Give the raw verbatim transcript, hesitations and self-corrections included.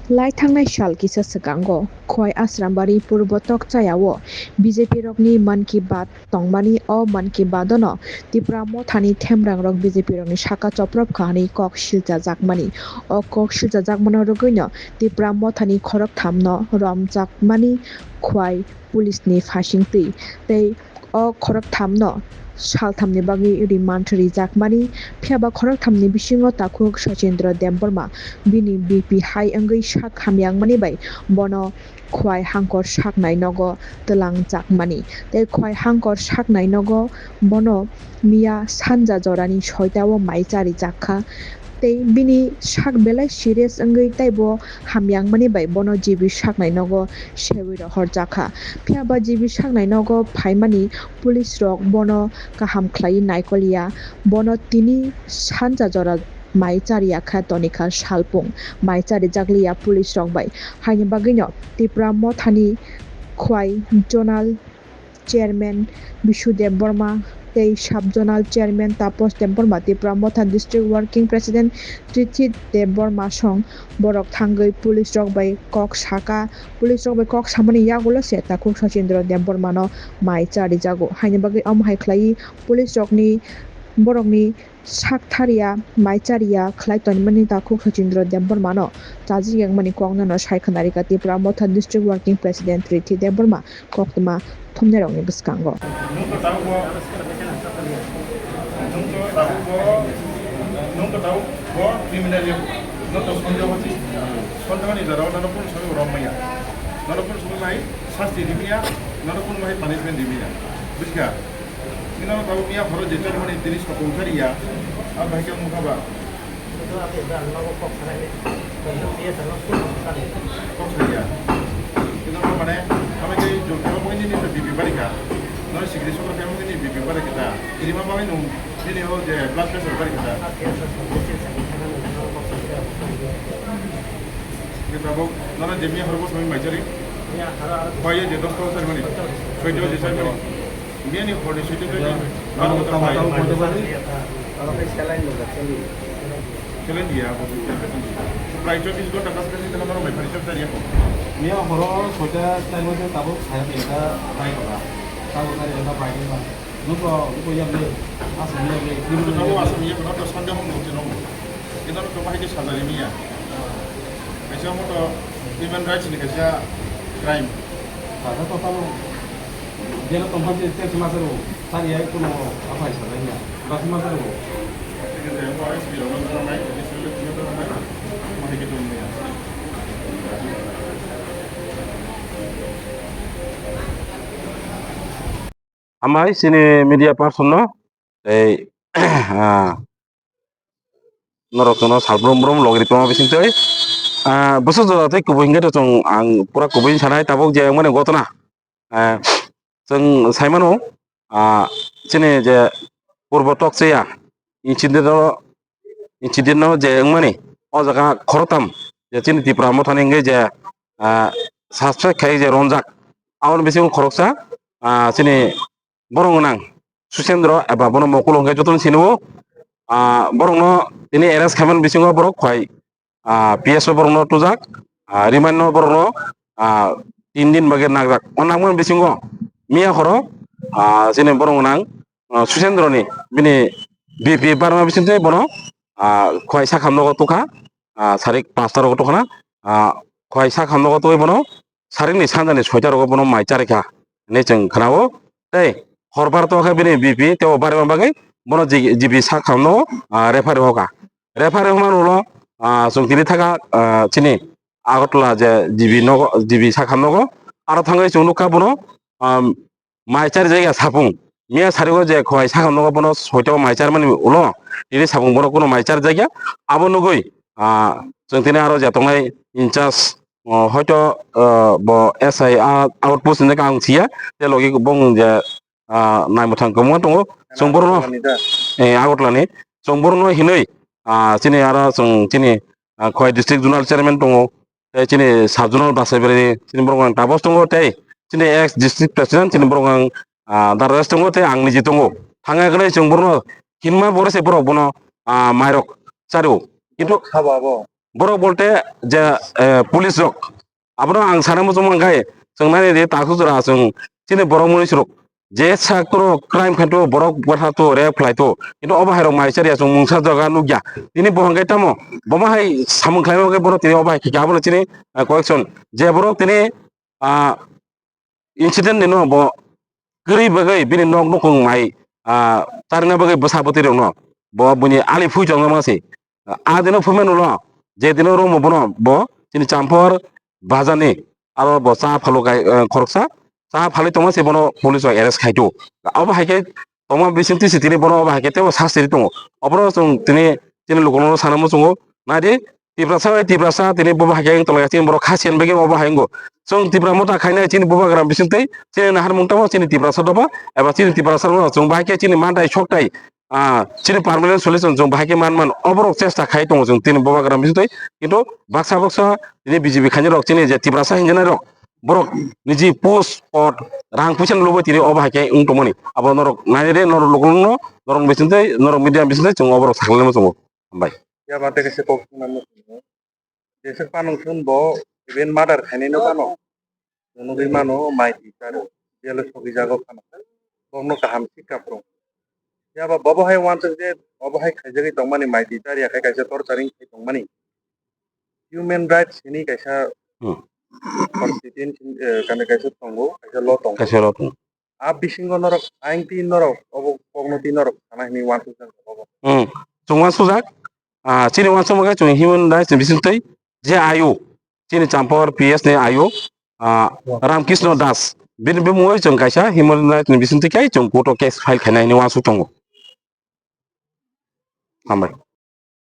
Lai thangnai sal kisa swkango Khowai Asrambari Purbo Tokchaya o B J P rokni Mann Ki Baat tongmani. O Mann Ki Baat ono Tipra Mothani themrang rok B J P rokni saka choprop kha hwnwi kok silchajakmani. O kok silchajakmano rwgwino Tipra Mothani khoroktham no romjakmani Khowai police ni phasing twi tei o khoroktham no saltham ni bagwi remand rijakmani. Phiya ba khoroktham ni bisingo takhuk Sachindra Debbarma bini B P high wngwi sak hamyangmani bai bono Khowai Hangkor saknai nogo twlangjakmani. Tei Khowai Hangkor saknai nogo bono miya sanja jorani soita o mai charijakha. Tei bini sak belai serious wngwi teibo hamyangmani bai bono G B saknai nogo sewi rohorjakha. Phiya ba G B saknai nogo phaimani police rok bono kaham khlaiwi naikoliya. Bono tini sanja jora mai chariya kha, tonikha salpung mai charijak liya police rok bai. Haini bagwino Tipra Mothani Khowai Zonal Chairman Bisu Debbarma tei Sub Zonal Chairman Tapos Debbarma, Tipra Motha District Working President Trithi Debbarma song borok thangwi police rok bai kok saka. Police rok bai kok samani yagulo se takhuk Sachindra Debbarma no mai charijago. Haini bagwi omo hai khlaiwi police rokni borokni sak thariya, mai chariya khlai tonimani takhuk Sachindra Debbarmano chajak yangmani kokno no sai khwnarikha Tipra Motha District Working President Rithi Debbarma koktwma thumnairokni bwskango. Nwng to tabuk bo, nwng to tabuk bo, nwng to tabuk bo criminal ya, nwng to sondeho si, sondehoni jora o nono kunu samung rom maya, nono kunu samung mai sasti rimya, nono kunu mai punishment rimya, bujiga? Bini ulo tabuk miya horo je chormani tini sokong chariya, a bahai khe wngkha ba? Kok sariya. Bini ulo mane, abo khe jol khe omo nini to B P barikha. Nini sigri sokra khe omo nini B P barikha ta. Kirima bagwi nung nini o je blood pressure barikha ta. Khe tabuk nono je miya horo bo samung mai chari. Bai je dosto chormani. Soito je chormani. Biyani hor ni soito tei ano tamo tamo tamo koito bari. Aro khe saline lo jak saline. Saline diya abo. Prai chobbish ghonta kas kasi tengah norok mai pari chobbish ghonta diya ko. Miya horo soita time o tabuk saya tengka pai kora. Tabuk saya tengka pai kora. Nuko nuko yang le asam yang le. Nuko tabuk asam yang kora to Sunday hong nuko tino. Ino to bahai ke sadari miya. Kaisa moto human rights ni kaisa crime. Kaisa to tamo. Jeno tongphai je tei se masa rw, sari hai kuno aphai sa lai ya. Basi masa rw. Hambai chini media person no tei, ah, norok no sal brum brum logri tongma bising twi, ah, bwswk jora tei kubui hwnkhe to chwng ang pura kubui sanai tabuk je mani gotona. Ah, chwng sai mano, ah, chini je Purbo Tokchaya incident o, incident o je wngmani, o jaga khoroktham je chini Tipra Mothani wngwi je, ah, suspect khai je romjak, aboni bisingo khoroksa, ah, chini borok gwnang Susendro eba bono Mokul hwnkhe jotono sini o, ah, borokno tini arrest khaimani bisingo borok khwlai ah, P S o borokno tujak, ah, remand no borokno, ah, tin din bagwi nakjak. O nakmani bisingo miya horo, ah, chini borok gwnang, ah, Susendroni bini B P barma bisingtwi bono, ah, khwlai sakha nogo tukha, ah, sarik pasta rogo tukha na, ah, khwlai sakha nogo twi bono sarikni sanjani soita rogo bono mai charikha hinwi chwng khwnao. Tei horbar to khe bini B P tei o barima bagwi bono G-, G P sakha nogo, ah, refer rihokha. Refer rwmani ulo, ah, chwng tini thaka, ah, chini Agartala je G B nogo, G B sakha nogo. Aro thangwi chwng nukha bono, ah, mai chari jakya sapung. Miya sarigo je khwlai sakha nogo bono soito mai charmani ulo tini sapung bono kuno mai chari jakya. Abo nugwi, ah, chwng tini aro je tongnai in charge, oh, hoito, ah, bo S I a outpost hinjakha ang siya. Tei logi bong je ah, naimwthang kwbangma tongo. Chwng borokno, Agartala ni da? Eh, Agartala ni. Chwng borokno hinwi, ah, chini aro chwng chini, ah, Khowai District Zonal Chairman tongo, tei chini Sub Zonal Basaibari chini borok ang Tapos tongo, tei chini ex District President chini borok ang, ah, Darwes tongo, tei ang niji tongo. Thangya kwlai chwng borokno hinma borok se borok bono, ah, mairok chario. Kintu Khabo abo. Borok bolte je, eh, police rok, abono ang sana muchung mankha, chwng nani de takhuk jora chwng chini borok muni suruk. Je sak toro crime khaito, borok bwtharto, rape khlaito, kintu obo hai rok mai chariya chwng mungsa jaga nukya. Tini bo hwnkhe tamo, bomo hai samung khlaima bagwi bono tini obo hai khe abono chini, ah, correction. Je borok tini, ah, incident ni no bo kwrwi bagwi bini nok nukhung mai, ah, charina bagwi bwsa bwtwi rok no bo bini ali phui chongma se. Ah, a dino phumeno no je dino romo bono bo chini Champhor bazar ni aro bo cha phalo kai, eh, khoroksa cha phalwi tongma se bono police rok arrest khai do. Abo hai khe tongma bisingtwi se tini bono obo hai khe teibo sa siri tongo. Obono chwng tini, tini lukuno sana muchungo. Naidi, Tiprasa bai Tiprasa tini bobo hai khe wng tonglaikha, chini borok kha siyan bagwi obo hai wngo. Chwng Tipra motha khainai chini bubagra bisingtwi chini naharmung tamo chini Tiprasa dopha eba chini Tiprasa rok chwng bahai khe chini manthai sokthai, ah, chini permanent solution chwng bahai khe man man oborok chesta khai tongo chwng tini bubagra bisingtwi. Kintu baksa baksa tini B J P khainai rok chini je Tiprasa hinjinai rok borok niji post pot rang puisa lubui tini obo hai khe wng tongmani. Abo norok nainai de norok lukuno norok bisingtwi norok media bisingtwi chwng oborok sakhlaima tongo. Hambai. Phiya ba tei kaisa kok swngnani muchungo. Jeswk panung chwng bo even murder khainai no phano. Chwng nugwi mano mai twi charo. Jail o sogwi jago phano. Bokno kaham sikha phwrwng. Phiya ba bobo hai uansuk je obo hai khaijagwi tongmani mai twi char ya khai kaisa torturing khai tongmani. Human rights hwnwi kaisa Hmm. constitution, eh, kani kaisa tongo, kaisa law tongo. Kaisa law tongo. A bisingo norok aing twi norok obo kokno twi norok sana hwnwi uansukjak obo. Hmm. Chwng uansukjak, ah, chini uansukma khe chwng human rights ni bisingtwi je ayo, chini Champhor P S ni ayo, ah, Ramkrishna Das. Bini bumungwi chwng kaisa human rights ni bisingtwi khe chwng court o case file khainai hwnwi uansuk tongo. Hambai.